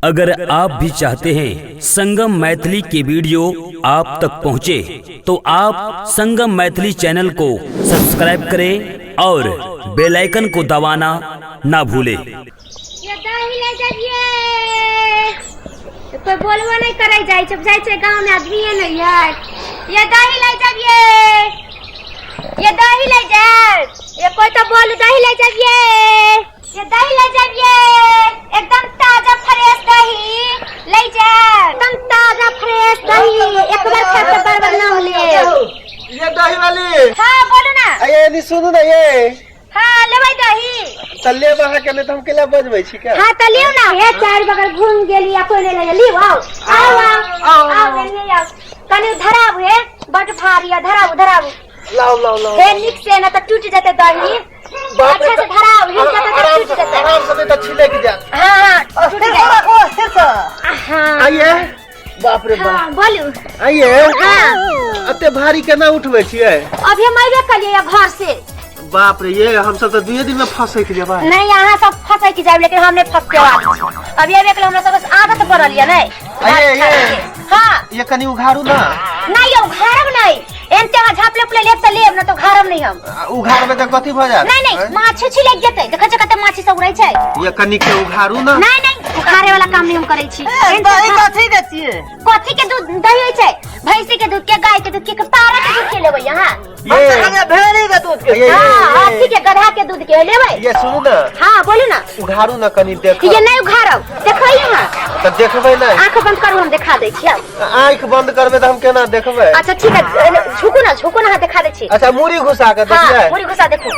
अगर आप भी चाहते हैं संगम मैथिली के वीडियो आप तक पहुंचे, तो आप संगम मैथिली चैनल को सब्सक्राइब करें और बेल आइकन को दबाना ना भूलें। ये दही ले जाइए। कोई बोलबो नहीं करे जाइ छै, जाइ छै गांव में आदमीए नहीं है। ये दही ले जाइए, ये दही ले जाए। ये कोई तो बोल दही ले जाइए, ये दही ले जाइए, एकदम ताजा फ्रेश दही ले जाए, एकदम ताजा फ्रेश दही। एक बार खा के बार बार ना ले। ये दही वाली। हाँ बोलू ना। अये नी सुनू ना ये। हाँ लेबै दही। त लेब अहाँ के नहीं त हम केला बजबै छी के। हाँ त लियौ ना। हे चार बगल घूम गेली आ कोई नहीं लगे। लियौ आओ आओ आओ आओ लेलियै आओ। कनी धराबू हे बड भारी है, धराबू धराबू। लाओ लाओ लाओ। हे निक से ना त टूट जेतै दही। बाप रे, अच्छा से धराबू, हिल जेतै त आराम टूट से जेतै। आराम से नहीं त छिलक जायत। हाँ हाँ टूट जायत। हाँ आइए। बाप रे बाप। हाँ बोलू। आइए। हाँ एते भारी केना उठबै छियै? अभी हम अयबे कलियै घर से। बाप रे, ये हम सब त दुए दिन में फंसैक जेबै। नहीं यहाँ सब फंसै के जायब, लेकिन हम नहीं फंसके वाली छी। अभी अभी हमरा सब आदत पड़ल ये नहीं। आइए, ये। हाँ ये कनी उघारू ना। नहीं यौ उघारब नहीं। एनते अहाँ झापले उपले लेब त लेब, ना तो उघारब नहीं हम। आ, उघारबै त कथी भऽ जायत? नहीं नहीं माछी उछी लागि जेतै। देखै छै कते माछी सब उड़ै छै। ये कनी के उघारू ना। नहीं नहीं उघारे वाला काम नहीं हम करै छी। दही कथी के छियै? कथी के दूध दही होइ छै? भैंसी के दूध के, गाय के दूध के, पारा के दूध के लेबै अहाँ? ये हमरा भेड़ी के दूध के। ये, हाँ ये, अथी के गधा के दूध के लेबै। ये सुनू ना। हाँ बोलू ना। उघारू ना कनी देख। ये नहीं उघारब, देखै अहाँ। त देखबै नहीं। आँख बंद करू हम देखा दै छी। आँख बंद करबै त हम केना देखबै? अच्छा ठीक है, झुकू ना झुकू ना, देखा दै छी। अच्छा मुड़ी घुसा के हाँ देखिए। मुड़ी घुसा देखू।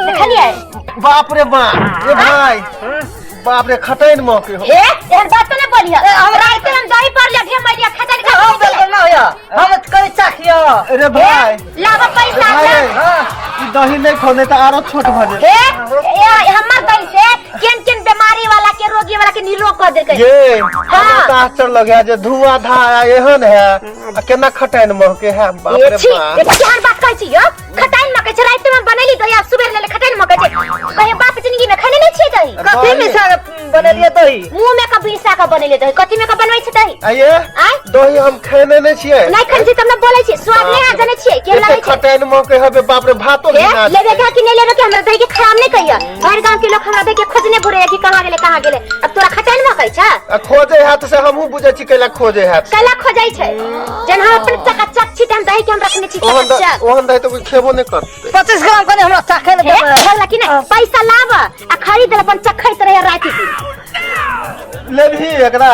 देखलियै? बाप रे बाप, ए भाई बाप रे खटैन महके हो। हे एहन बात तो नहीं बोलिए। हम रात में दही पर लिया ढेर मरिया खटैन खा। हम बिल्कुल ना होया, हम कहीं चाखियो। अरे भाई लावा पैसा भाई, ला। ई दही नहीं खोने त आरो छोट भ जेतै। हे ए हमर दही से केन केन बीमारी वाला के रोगी वाला के निरोग कर देलकै। ये हाँ। हमरा त आश्चर्य लगे जे धुआं धारा एहन है आ केना खटैन महके है। बाप ए रे छी, बाप। ए केहन बात कहै छी यौ? खटैन महकै छै, राति में बनैली दही आ सुबेर लेले खटैन महकै छै। कहियो बाप जिंदगी में खैने नहीं छियै दही। कथी मिसा के बनेलियै दही? मुंह में के बिसा के बनेले दही। कथी में के बनबै छै दही? आइए आय दही हम खेने नहीं छियै। नहीं खाइ छी तब न बोलै छी। स्वाद नहीं आ जानै छियै केहन एते लगै छै। खटैन महके हबे बाप रे, भातो हे, घिना लेबे के कि नहीं लेबे के? हमरा दही के खराब नहीं कहिया। हर गांव के लोग हमरा दही के खोजने घुरे कि कहाँ गेले कहाँ गेले। अब तोरा खटैन महकै छै? आ खोजे हाथ से हमहूँ बुझै छी कैला खोजे हाथ। कैला खोजै छै? जन हम अपन चकाचक छी त हम दही के हम रखने छी ओहन चकाचक। ओहन दही तो कोई खेबो नहीं करतै। 25 ग्राम कनी हमरा चाखे ले हे देबै। खेला कि नहीं? पैसा लाब आ खरीद अपन चखैत रहे राति दिन। लेबही एकरा?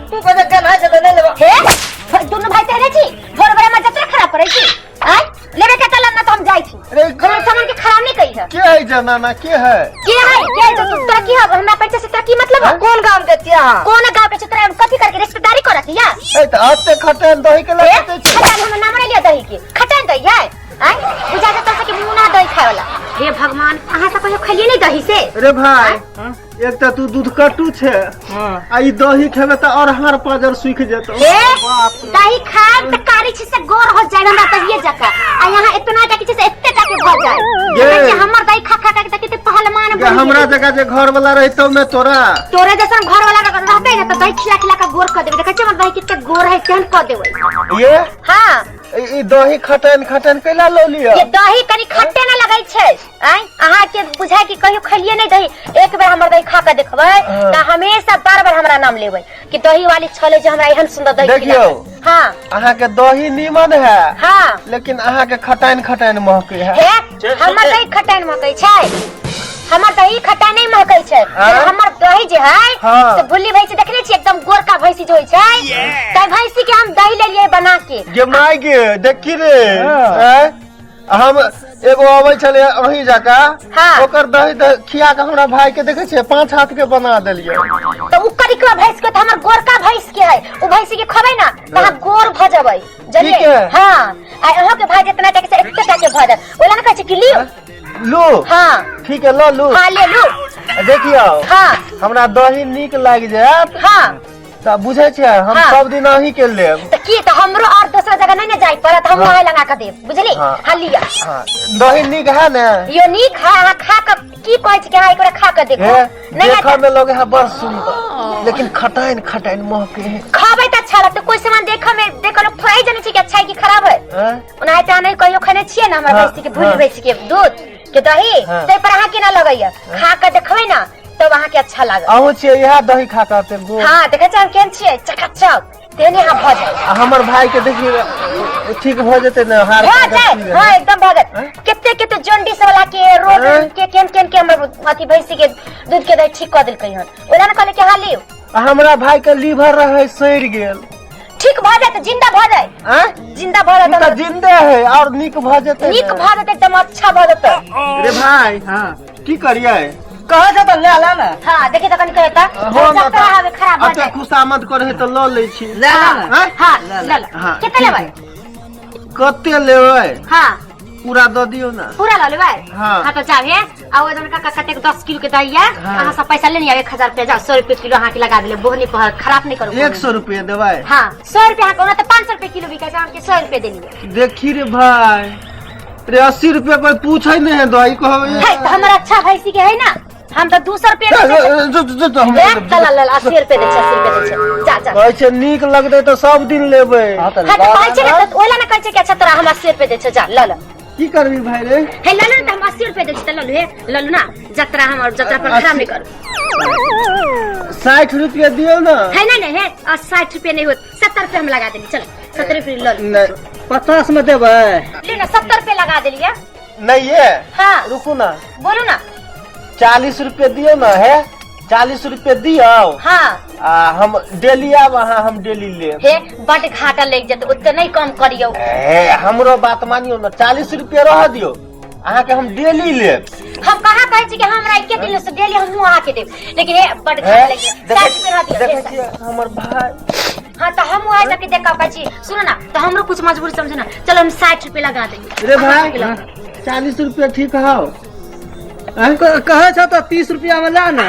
तू कहे केना छै त नहीं लेबो। हे दुनू भाई तेरे छी भोर भोर में जतरा खराब करै छी। आय लेबे के तलन ना तो हम जाइ छी। अरे हमरा सामान के खराब नहीं कही है। के है जनाना के है? के है के है? तो तोरा की है हमरा पैसा से तोरा की मतलब है? कोन गांव के छियै अहाँ? कोन गांव के छी तोरा? हम कथी करके रिश्तेदारी करत या? ए त एते खटैन दही के हे लगते छी। खटैन हम नाम नहीं लिया दही के। खटैन दही है? आय बुझा जे तोरा के मुंह ना दही खाए वाला। हे भगवान, अहाँ सब कहियो खलिए नहीं दही से? अरे भाई एक त तू दूध कटू छै आ ई दही खेबे त और हार पाजर सूख जेतौ। हे दही खाब त कारी छी से गोर हो जाए हमरा दहिए जका। आ यहाँ इतना टा के छै से एते टा के भ जाए। ये। देखै छियै हमर दही खा खा के त कते पहलवान गे, बनि हमरा गेलै। जगह जे घर वाला रहितौ ने तोरा, तोरे जैसन घर वाला रहतै ने त दही खिला खिला के गोर क देबै। देखै छियै हमर दही कते गोर है तेहन क देबै। ये हाँ ई दही खटैन खटैन कैला लऽ लिअ? ये दही कनी खट्टे ना लगै छै। आय अहाँ के बुझाय कि कहियो खलिए नहीं दही। एक बेर हमर दही खा के देखबै त हमेशा बार बार हमरा नाम लेबै कि दही वाली छलै जे हमरा एहन सुंदर दही देखियौ। खिला। हाँ अहाँ के दही नीमन है। हाँ लेकिन अहाँ के खटैन खटैन महकै है। हे हमर दही खटैन महकै छै? हमर दही खटा नहीं महकै छै। हमर दही जे है हाँ। से भुल्ली भैंसी देखने छी, एकदम गोरका भैंसी जे होइ छै, तै भैंसी के हम दही लेलियै बना के। गे my गे देखी रे। आँय? हम एगो अबै छलै अहीं जका। हाँ। ओकर दही खिया के हमरा भाई के देखै छियै 5 हाथ के बना देलियै। त उ करिकवा भैंस के त हमर गोरका भैंस के है। उ भैंसी के खबै ना त अहाँ गोर भ जेबै, जनलियै? ठीक है। हाँ आ अहाँ के भाई जितना टा के से एते टा के भ जायत। ओला ने कहै छै कि लियौ। लू। हाँ ठीक है ल लू। हाँ ले लू। देखियौ। हाँ हमरा दही नीक लागि जायत। हाँ त बुझै छियै हम हाँ। सब दिन अहीं के लेब। त की त हमरो और दोसर जगह नहीं ने जाय पड़त, हम हाँ। वहाँ लगा के देब, बुझली? हाँ। हाँ लिअ। हाँ दही नीक है ने? यो नीक है, अहाँ खा के की कहै छी कि अहाँ एक बेर खा के देखो। हे नहीं देखऽ में लगे है बड़ सुंदर, लेकिन खटाइन खटाइन महके है। खाबै तऽ अच्छा लगतै। कोई सामान देखऽ में देखऽ लोग थोड़ा ही जानै छै कि अच्छा है कि खराब है। आँय? ओनाहिते अहाँ नहि कहियो खेने छियै ने हमर हाँ, भैंसी के भूलि हाँ। भैंसी के दूध के दही, हाँ। ताहि पर अहाँ केना लगैया? खा के देखबै ने तब अहाँके अच्छा लागत। अहूँ छियै इएह दही खा कऽ एते गोल। हाँ, देखै छियै हम केहन छियै चकाचक, तेहने अहाँ भऽ जायब। आ हमर भाई के देखिए ठीक भऽ जेतै ने हार भऽ जायत, हाँ एकदम भऽ जायत। कते कते जॉन्डिस वाला के रोग आँय? के केहन केहन के हमर अथी भैंसी के दूध के दही ठीक कऽ देलकै हन। ओला ने कहले कि अहाँ लियौ। आ हमरा भाई के लीवर रहे सड़ि गेल। ठीक भऽ जायत, जिंदा भऽ जाय। आँय? जिंदा भऽ ई जायत। तऽ जिंदे है और नीक भऽ जेतै। नीक भऽ जेतै, एकदम अच्छा भऽ जेतै। रे भाई, हाँ की करियै? कहै छ तऽ ले ले ने। हाँ देखी तऽ कनि कहता हो ना जतरा हवे खराब भऽ एते जाय। खुशामद करे है तऽ लऽ लै छी। ले ले ने। आँय? हाँ ल ल। हाँ, कते लेबै? कते लेबै? हाँ पूरा दऽ दियौ ने। पूरा लऽ लेबै? हाँ। हाँ तो जाब हे आ ओ जन काका कतेक 10 किलो के दैया। हाँ। अहाँ सब पैसा लेने आब 1000 रुपया जाओ, 100 रुपया किलो अहाँ के लगा देले। बोहनी पर खराब नहीं करू। 100 रुपया देबै? हाँ 100 रुपया अहाँ के, ओना तऽ 500 रुपया किलो बिकै छै, अहाँ के 100 रुपया देलियै। देखी रे भाई रे, 80 रुपया कोई पूछे नहीं है दही कहबै। है तऽ हमर अच्छा भैंसी के है ना, हम तऽ 200 रुपया बेचै छियै। जो जो जो हम ए, तऽ ल ल, 80 रुपया दै छै, 80 रुपया दै छै, जा जा। कहै छै नीक लगतै तऽ सब दिन लेबै। हाँ तऽ हाँ तऽ कहै छै ने तऽ ओला ने कहै छै कि अच्छा तोरा हम 80 रुपया दै छै, जा ल ल। की करबी भाई रे? हे ल ल, तऽ हम 80 रुपया दै छी तऽ ल लू। हे ल लू ना, जतरा हमर जतरा पर खराब नहीं करू। 60 रुपया दियौ ने। है नहीं नहीं, हे 60 रुपया नहीं होत, 70 रुपया हम लगा देली। चलो 70 रुपया ल लू। नहीं 50 में देबै? ले ना, 70 रुपया लगा देलियै। नहीं ये हाँ रुकू ना। बोलू ना। 40 रुपया दियौ ना। है 40 रुपया दियौ। हाँ आ हम डेली आब अहाँ, हम डेली लेब। हे बड घाटा लागि जेतै, ओते नहीं कम करियौ। ए हमरो बात मानियौ ने, 40 रुपया रह दियौ, अहाँके हम डेली लेब। हम कहाँ कहै छी कि हमरा एके दिन से डेली हमहूँ अहाँके देब, लेकिन हे बड हे घाटा लागि जेतै। 60 रुपया रह दियौ। देखै हे, छियै हमर भाई। हाँ तो हम आइ तक देख कहै छी, सुनो ना, तो हमरो कुछ मजबूरी समझो ना। चलो हम 60 रुपया लगा देंगे। रे भाई 40 रुपया ठीक हौ? कहै छ तऽ 30 रुपया में ला ने।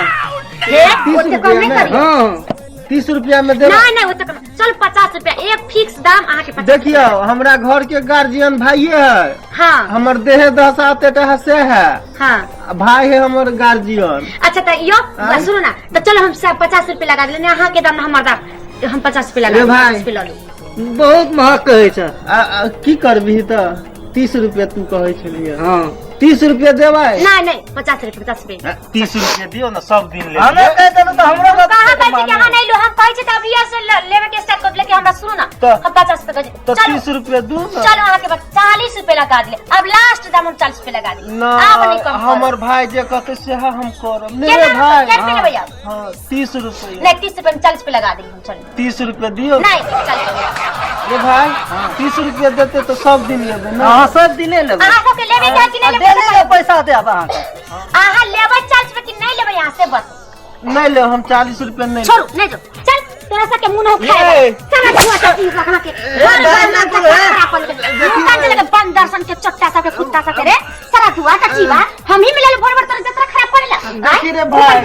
हे 30 ओते कम नहीं रुपया में? करियौ। हाँ 30 रुपया में देबै? नहीं नहीं ओते कम, चल 50 रुपया एक फिक्स दाम अहाँके 50। देखियौ हमरा घर के गार्जियन भाइये है। हाँ हमर देहे दशा तेटा से है। हाँ भाई है हमर गार्जियन। अच्छा तो यो आँय? सुनो ना, तो चलो हम सब 50 रुपया लगा देले, अहाँ के दाम ना हमर दाम, हम 50 रुपया लगा रे देले, भाई। 50 रुपया ल लू। बहुत महग कहै छ। आ, आ, की करबही तऽ 30 रुपया तू कहै छलियै। हाँ 30 रुपया देबै? नहीं नहीं, 50 रुपया, 50 रुपया। 30 रुपया दियौ ने, सब दिन लेबै। हमे कहि देलहुँ तऽ हमरो बात कहाँ कहै छी कि अहाँ नहीं लो, हम कहै छी तऽ अभिये से लेवे के स्टार्ट कर देले कि हमरा सुनो ना, तऽ- हम 50 रुपया कहै छी। तऽ चलो 30 रुपया दू ने। चलो अहाँ के बस 40 रुपया लगा देले, अब लास्ट दाम हम 40 रुपया लगा देले। ना आब नहीं कम करब। हमर भाई जे कहतै सेह हम करब। नहीं केना रे भाई। केना रुपया लेबै आब? हाँ 30 रुपया। नहीं 30 रुपया में 40 रुपया लगा देली हम, चलो 30 रुपया दियौ। नहीं 40 रुपया। रे भाई 30 रुपया देते तऽ सब दिन लेबै ना। अहाँ सब दिने लेबै। अहाँ सबके लेबै के है कि नहीं लेबै? डेली के पैसा देब अहाँके। अहाँ लेबै 40 रुपया कि नहीं लेबै यहाँ से बस? नहीं ले, हम 40 रुपया नहीं। छोड़ू नहीं जो, चल तोरा सबके मुंह न खाए ये। सारा धुआं सब पी रखना के घर दाल घर ना में कुल है। खराब कर के मुंह कान लगे बंदर सन के चट्टा सब के कुत्ता सब के रे सारा धुआं का जीवा हम ही मिलल भोर भोर तोरा जतरा खराब करेला। देखी रे भाई।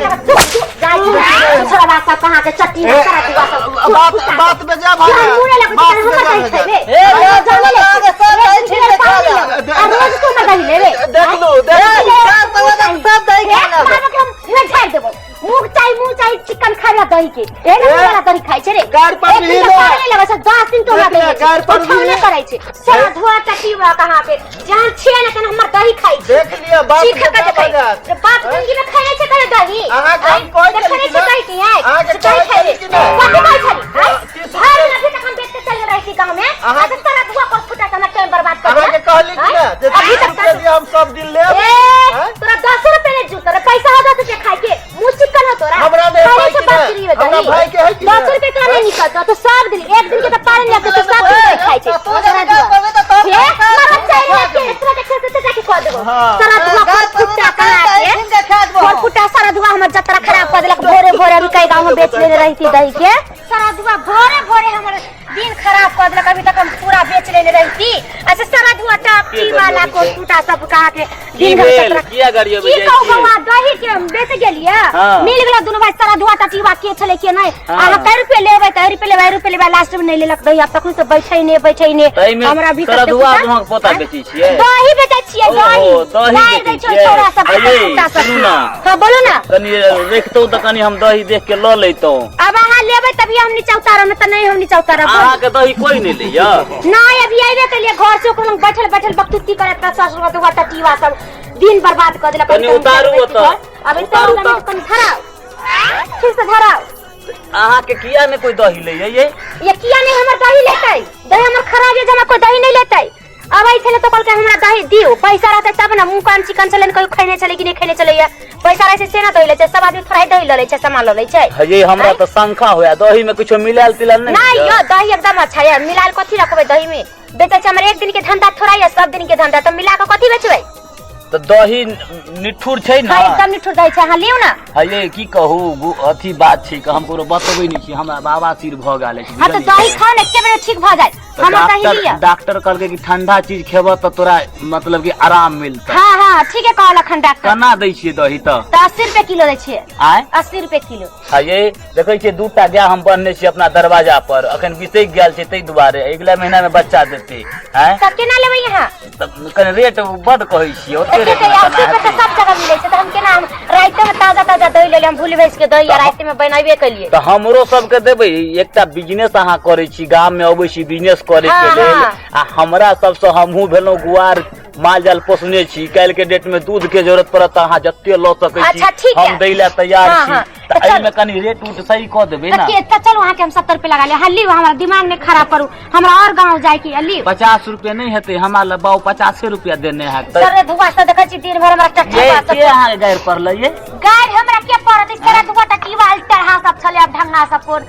जाय छी छोड़ा बात सब कहाँ के चट्टी ए, सारा धुआं सब बात बात में जा भाई। तोरा मुंह नहीं लगै छै, बात तोरा में हमर जा दही भाई। खैबे। ए, ले, जाने ले। चलो, सब दही छीन के खा ले। आ रोज तू हमर दही लेबे। देख लू, देख लू। सब दही खा ले। मारो के हम मुँह झाड़ि देबो। मुँह चाही, मुँह चाही चिकन खाय ला दही के। ए ने वाला दही खाय छै रे। गाड़ पर एक दिन भी तऽ ले। पार नहि लगै छै, 10 दिन तो हमरा देख ले, दही छै। गाड़ पर भी उठौने ले। करै छै। सारा धुआ टट्टी हुआ कहाँ के। जहन छियै ने तहन हमर दही खाय छै। देख लिअ बात चीख में के जा देखै। बाजत। रे बाप जिंदगी में खाय छै कहियो दही। अहाँके हम कहै देखै छली छै कि नहि? दही के आइ। अहाँके से दही कहै खाय छली कि नहि? कथी कहै छली? आइ? 30 भरि रुपया दिन अभी तक हम बेच के चलि गेल रहै छी गाँव में। अहाँ- आ तऽ सारा धुआ पर फुटा के हमरा टाइम बर्बाद कर अहाँके देलक। कहली कि आइ? नहि जे अभी 30 तक रुपया दिअ हम सब दिन लेब। ए, आँय? तोरा 10 रुपया नहीं जुटतो रे, पैसा हो 10 रुपया खाय के, मुँह चिकन हो तोरा। हमरा नहीं पहिले पाइ से कि बात नहि? करिए हमरा दही। भाई के है कि 10 नहि? रुपया तोरा नहीं निकलतो, तो सब दिन एक दिन के तो पारे नहीं लगतो, तो सब दिन दही खाय छै। तू तोरा जब दुआ। करबे तऽ तब हे, मरत चाही रे, के तोरा देखे से जाके कह देबो। हाँ। सारा धुआं गाय पर फुट्टा पर कहाँ दही के? छीन के खा देबो। पर फुट्टा सारा धुआं हमर जतरा खराब कर देलक। भोरे भोरे अभी कई गांव में बेच लेने रही थी दही के। सारा धुआं भोरे भोरे हमर दिन खराब कर देलक। अभी तक हम पूरा बेच लेने रही थी। अच्छा सारा धुआं धुआ टापी वाला को टूटा सब कहा के की दिन भर भेल सतरा किया गरियबै की जाइ कहू छियै? बौआ दही के हम बेच गेलियै हाँ। मिल गेलो दुनू भाई सारा धुआ टटीवा के छलै के नहीं हाँ। अहाँ कै रुपये लेबै तऽ रुपये लेबै रुपये लेबै लास्ट में नहीं लेलक दही आब तखन से बैठै ने बैठै ने ताहिमे हमरा भी तोरा कते धुआ पुता- धुआँके पोता आँय? बेचै छियै? दही बेचै छियै ओहो, दही दही गारि बेचै दै छै छियै। छौड़ा सब अये, कुत्ता सब सुनू ना। हाँ बोलू ना कनि रखतौ तऽ कनि हम दही देख के लऽ लैतहुँ। अब अहाँ लेबै तभी हम नीचा उतारब नहीं तऽ नहीं हम नीचा उतारब अहाँके दही कोई नहि लैया? नहीं अभी अयबे केलिए घर से ओकरो लग बैठल बैठल बकतुती करत रह ससुर दुआ टटीवा सब दिन बर्बाद कर देलक। कनि उतारू ओतऽ। अब उतारू उतारू तऽ। कनि धराउ ठीक से धराउ। अहाँके किया नहि कोई दही लैया ये? ये किया नहीं हमर दही लेतै? दही हमर खराब ये जे हमरा कोई दही नहीं लेतै। अबै छलै तऽ कहलकै हमरा दही दियौ, पैसा रहतै तब ने। मुँह कान चिकन छलै ने, कहियो खैने छलै कि नहि खैने छलैया। पैसा रहै छै से ने दही लै छै, सब आदमी थोड़ा ही दही लऽ लै छै, सामान लऽ लै छै। हे हमरा तऽ शंका होया दही में किछो मिलायल तिलायल नहि नहीं होइया? यो दही एकदम अच्छा है, मिलायल कथी रखबै दही में? बेचै छै हमर एक दिन के धंधा थोड़ा है, सब दिन के धंधा, तऽ मिला कऽ कथी बेचबै? तऽ दही निठुर छै ने? हाँ एकदम निठुर दही छै, अहाँ लियौ ना। हे की कहू अथी बात छै कि हम ककरो बतबै नहि छी, हमरा बाबा सिर भऽ गेल अछि। हाँ तऽ बुझलियै? दही खाउ ने, एके बेर ठीक भऽ जायत। तऽ हमर दही डॉक्टर लिअ। डॉक्टर कहलकै कि ठंडा चीज खेबह तऽ तोरा मतलब कि आराम मिलतै। हाँ हाँ ठीके कहलक हन डॉक्टर। केना दै छियै दही तऽ? तऽ 80 रुपए किलो दै छियै। आँय? 80 रुपए किलो। हा ये देखै छियै दूटा गाय हम बन्हने छी अपना दरवाजा पर, अखन बिसैक गेल छै ताहि दुआरे अगिला महीना में बच्चा देतै। आँय? तऽ केना लेबै अहाँ? तऽ कनि रेट बड कहै छियै, ओते एते रेट तऽ मे 80 केना रुपए तऽ हेतै? सब जगह मिलै छै, तऽ हम केना, हम रातिमे ताजा ताजा दही लेलियै, हम भूलि भसि के दही आ रातिमे बनेबे केलियै। तऽ हमरो सबके देबै। एकटा बिजनेस अहाँ करै छी, गाम में अबै छी बिजनेस करे के हाँ, लेल हाँ। आ हमरा सबसँ हमहूँ भेलहुँ गुआर माल जाल पोसने छी, काल्हि के डेट में दूध के जरूरत पड़त तऽ अहाँ जते लऽ सकै छी अच्छा, ठीक हम है। दै लए तैयार हाँ, छी। हाँ, तऽ तऽ एहिमे कनि रेट उट सही कऽ देबै तऽ ने। तऽ चलू अहाँके हम 70 रुपए लगा लेब। हाँ लियौ, हमरा दिमाग नहि खराब करू, हमरा और गाँव जाय के लियौ। 50 रुपए नहि हेतै, हमरा लए बाउ 50 रुपया देने हैत। सर धुआ से देखै छी दिन भर हमरा टट्टी ये सब के अहाँके गारि पड़लै ये? गारि हमरा के पड़त? सारा धुआ टट्टी वाल चढ़ा सब छलै, आब ढंगा सब कोन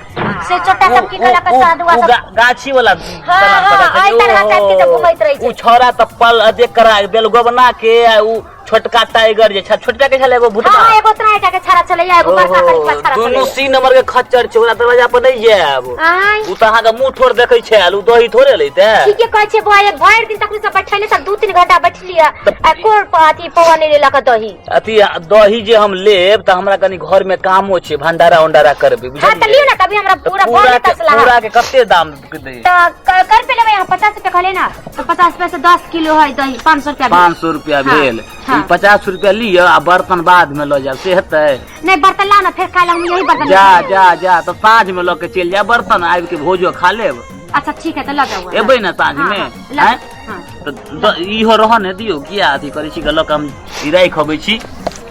से चोटा सब की कहलक सारा धुआ उ सब गाछी वाला हाँ, हाँ, एहि तरह टाइप के तऽ घुमैत रहै छै। उ छौड़ा तऽ पल देख करा बेलगोबना के आ उ छोटका टाइगर जे छै, छोटका के छलै एगो भुटका। हाँ एगो तना के छाड़ा छलै, एगो बड़का करिका छाड़ा दुनू छलै। सी नंबर के खच्चर छै, ओकरा दरवाजा पर नहि जायब। आँय? उ तऽ अहाँके मुँह ठोर देखै छै, उ दही थोड़े लैते। ठीके कहै छै बौआ, भरि दिन तखनी से बैठले सब 2-3 घंटा बैठलियै आ कोर अथी पौआ नहि लेलक दही। अथी दही जे हम लेब तऽ हमरा कनि घर में कामो छै, भंडारा उंडारा करबै। हाँ तऽ लियौ ना, तभी हमरा तऽ पूरा पूरा भर के तसला। पूरा के कते दाम दे? तऽ कै रुपए लेबै अहाँ? 50 रुपए कहलियै ना, तऽ 50 रुपए से 10 किलो है दही, 500 रुपया भेल। 500 रुपया हाँ, भेल। हाँ। ई 50 रुपया लिअ आ बर्तन बाद में लऽ जायब, से हेतै? नहीं बर्तन लाओ ना, फिर काल्हि हम यही बर्तन जा लेबै। जा जा तऽ साँझ में लऽ के चलि जायब बर्तन, आबि के भोजो खा लेब। अच्छा ठीक है, तऽ लऽ जाउ। एबै ने साँझ में? हाँ, हाँ, लऽ आँय? जाउ, हाँ। तऽ इहो रहऽ ने दियौ, किया अथी करै छी, लऽ के हम ई राखि अबै छी।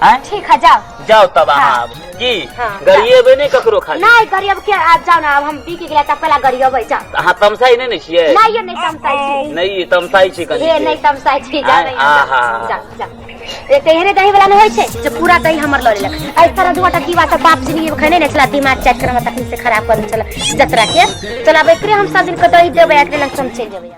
आँय? ठीक है जाओ। जाउ तब अहाँ हाँ। आब की हाँ, गरिएबै नहि ककरो खाली? नहीं गरियब के, आब जाओ ना, अब हम बिक गेलै तऽ पहला गरियबै, जाओ। अहाँ तमसाइ नहि ने छियै? नहीं ये नहीं तमसाइ छी। नहि तमसाइ छी कनि? हे नहीं तमसाइ छी, जाओ। आँय, नहीं आहा। जाओ जाओ। एक तऽ एहने दही वाला नहि होइ छै जे पूरा दही हमर लऽ लेलक। एहि तरह दुआटा की बात बाप जिंदगी में खैने नहि छला, दिमाग चाटि कर हमरा तखनी से खराब कर देने छला जतरा के। चल आब एकरे हम सब दिन के दही देबै, एकरे लग से हम चलि जेबै।